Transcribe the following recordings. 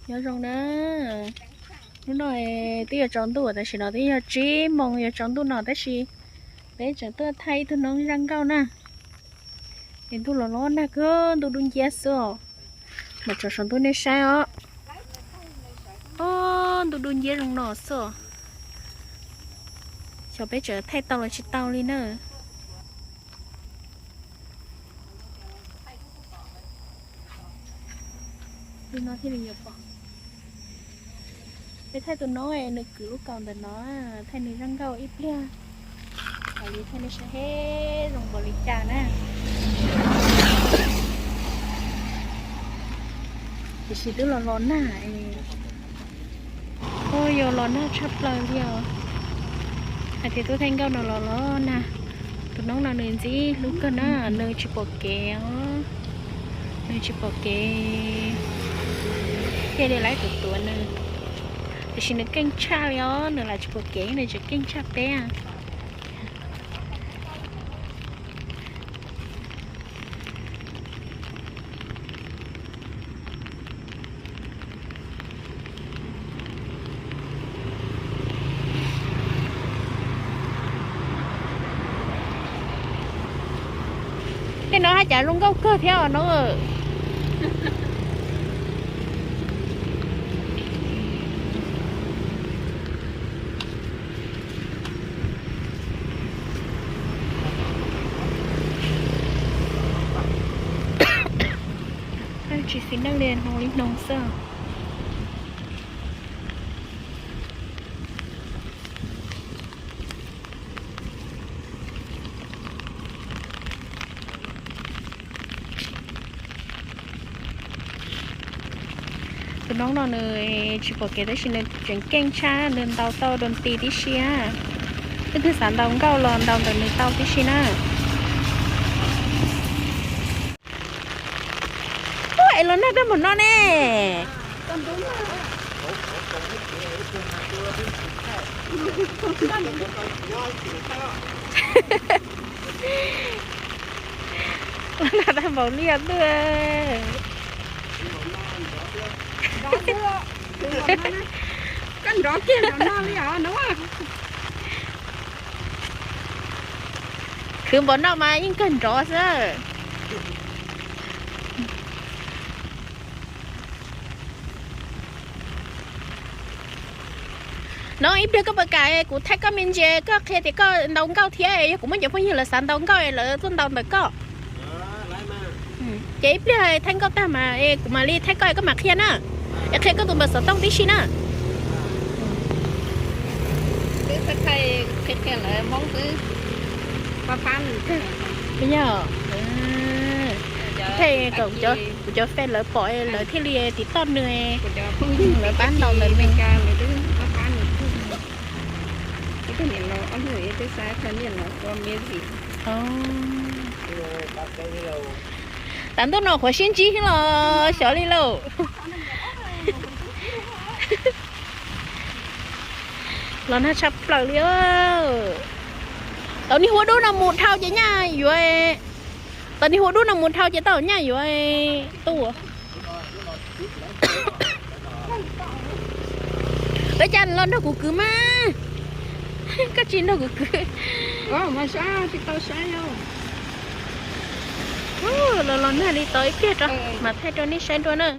Nyob zoo na, hnub no twb yuav tsaus ntuj, tam sim no twb yog tsib moos yuav tsaus ntuj no tab sis peb tseem tuaj thaij ib tug noob zaj nkauj na. Es ntuj los los nag kawg, ntuj dub nciab xwb os. Mam tso saum ntuj nej saib os. Ob, ntuj dub nciab zoo no xwb os. Xyov peb tseem thaij tau los tsis tau li na. Li no thiaj li yuav pom. Peb thaij tus noob nws kwv lub kaus ntawm no, thaij nws zaj nkauj ib pliag, li thaij nej saib seb zoo npaum li cas na. Tiam sis twb los los nag, o, yog los nag tshaj plaws li os. Hais tias tuaj thaij nkauj no los los nag. Tus noob no nws ntxim hlub kawg na, nws tsis pom kev os. Nws tsis pom kev, thiaj li lawv tuav tuav nws. Tiam sis nws keej tshaj li os, nws lam tsis pom kev nws tseem keej tshaj peb. Tej no haj cas zoo nkauj kawg thiab os no. Tsis xis neej li, hnoos li hnoos xwb. Tus noob no nws tsis pom kev tab sis nws tseem keej tshaj, nws ntaus tau doo ti tib si. Leej twg xav ntaus nkauj los ntaus ntawm nws tau tib si na. Es los nag tag npaum no ne. Los nag tag npaum li os twb. Koj nrov kiag nrov no li os no. Khwv npaum no mas yeej kawg nrov xwb. No ib pliag koj puas kam kuv thaij koj me ntsis, koj qhia tias koj ntaus nkauj thiab, yog kuv muaj cov phooj ywg lawv xav ntaus nkauj lawv tuaj ntaus ntawm koj. Ces ib pliag thaij nkauj tag mas kuv mam li thaij koj, koj mam qhia na. Es qhia koj tus npawb xov tooj tib si na. Yog, thaij kom kuv cov fans lawv pom lawv thiaj li tiv toj nws, lawv pab ntaus ntawm nws. Tav ntuj no qhuav sib ntsib los xyov li lauj. Los nag tshaj plaws li. Tau niag hua dub no mus dhau ces nyaj yuav, tau niag hua dub no mus dhau ces tau nyaj yuav tuaj. Ua cas los nrog kuv kwv mas, koj tsis nrog kuv kwv. Los los nag li tau ib pliag tso mas thaij rau nej saib dua na.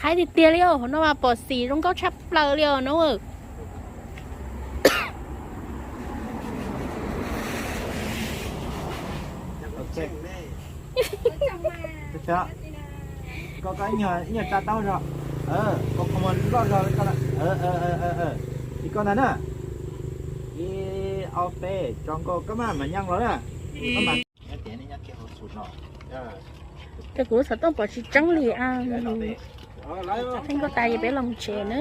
Haib tiag tiag li os, hauv no mas pom xim zoo nkauj tshaj plaws li os no. Koj, koj ib nyuag tsa taub zog, koj qhov muag loj zog li koj na. Li koj ntag na. Ib ob peb, tso nkaus koj maj mam nyees los na. Koj mam Ces kuv xov tooj pom tsis tseeb li a. Txheej nkauj tas ces peb los tsev na.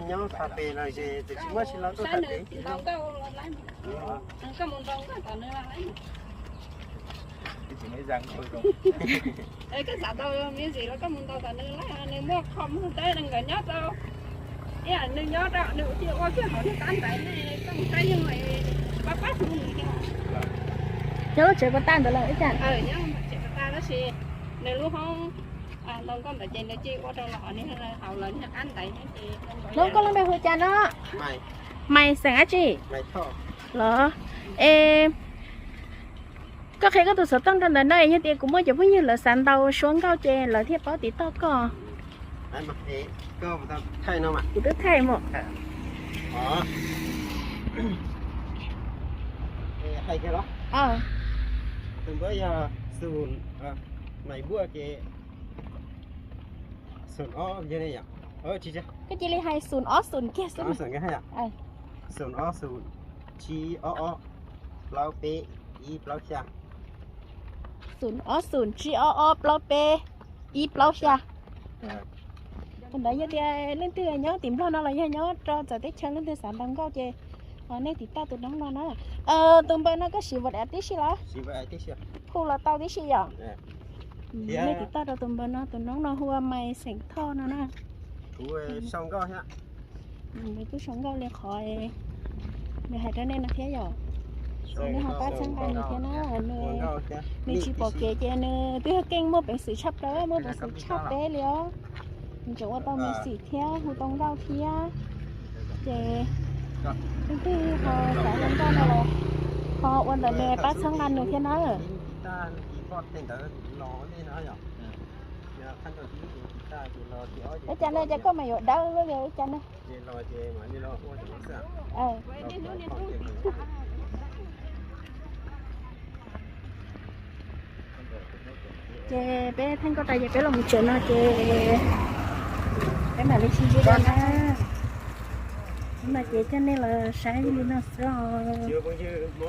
Nyob pha pem los ces tsis muaj tsis los tuaj tham pem. Koj xav tau me ntsis los koj mus ntaus tom nws, nws muaj qhov muag teb nkawd nyob rau, ib yam nws nyob rau nws ua tias ua kiag hauv nws qab ntaiv ne, koj mus saib yeej pab pab hu nws thiab. Nyob lub tsev puas tag ntawd lawm ib cas? Nyob tsev puas tag tab sis nws lub hoob ntoo nkauj ntawd ces nws cia ua rau los hauv nws, hauv lawv niag qab ntaiv thiab ces. Hnub koj lub npe hu cas no? Maiv xeem dab tsi? Los, es koj qhia koj tus xov tooj rau ntawm no es yog tias kuv muaj cov phooj ywg lawv xav ntaus suab nkauj ces lawv thiaj paub tiv toj koj. Kuv twb thaij mus. Tus npawb yog xum, nais npuaj ces xum ob yog ne yom. Koj cia li hais xum ob xum kiag xwb. Xum ob xum, tsib ob ob, plaub peb, ib plaub xya. Xum ob xum, tsib ob ob, plaub peb, ib plaub xya. Tus ntawd yog tias leej twg nyob tim Nplog no los yog nyob rau txawv teb chaws leej twg xav ntaus nkauj ces nej tiv toj tus noob no na. Tus npawb no koj siv WhatsApp tib si los? Hu los tau tib si yom? Nej tiv toj rau tus npawb no, tus noob no hu ua Maiv xeem Thoj no na. Nws kuj sau nkauj li qhov nws hais rau nej no thiab yom. Nej ho pab txhawb nqa nws thiab na. Nws tsis pom kev ces nws twb yog keej muaj peev xwm tshaj plaws, muaj peev xwm tshaj peb li os. Nws tseem ua tau me xim thiab hu tau nkauj thiab. Ces leej twg ho xav hu nkauj no los ho ua ntawm nws pab txhawb nqa nws thiab na. Ua cas ne, cas koj mas yuav dawb li ua cas ne? Ces peb txheej nkauj tas ces peb los mus tsev no ces peb mam li sib ntsib dua na. Ib no ces coj nej los saib li no xwb os.